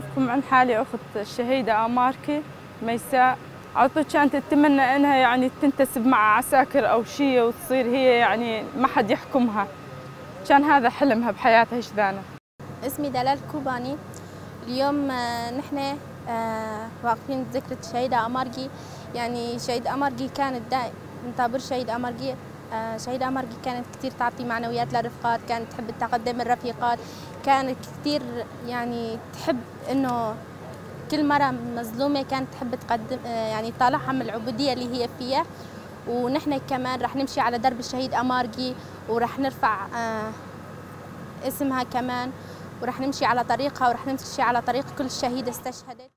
بعرفكم عن حالي، أخت الشهيدة أماركي ميساء. على طول كانت تتمنى إنها يعني تنتسب مع عساكر أو شيء وتصير هي يعني ما حد يحكمها، كان هذا حلمها بحياتها هيش. اسمي دلال كوباني. اليوم نحن واقفين بذكرى الشهيدة أمارجي. يعني شهيد أمارجي كانت دائما نطابر شهيد أمارجي. شهيدة أمارجي كانت كثير تعطي معنويات للرفقات، كانت تحب تقدم الرفيقات، كانت كثير يعني تحب إنه كل مرة مظلومة كانت تحب تقدم يعني تطالعها من العبودية اللي هي فيها. ونحن كمان رح نمشي على درب الشهيد أمارجي ورح نرفع اسمها كمان، ورح نمشي على طريقها ورح نمشي على طريق كل شهيدة استشهدت.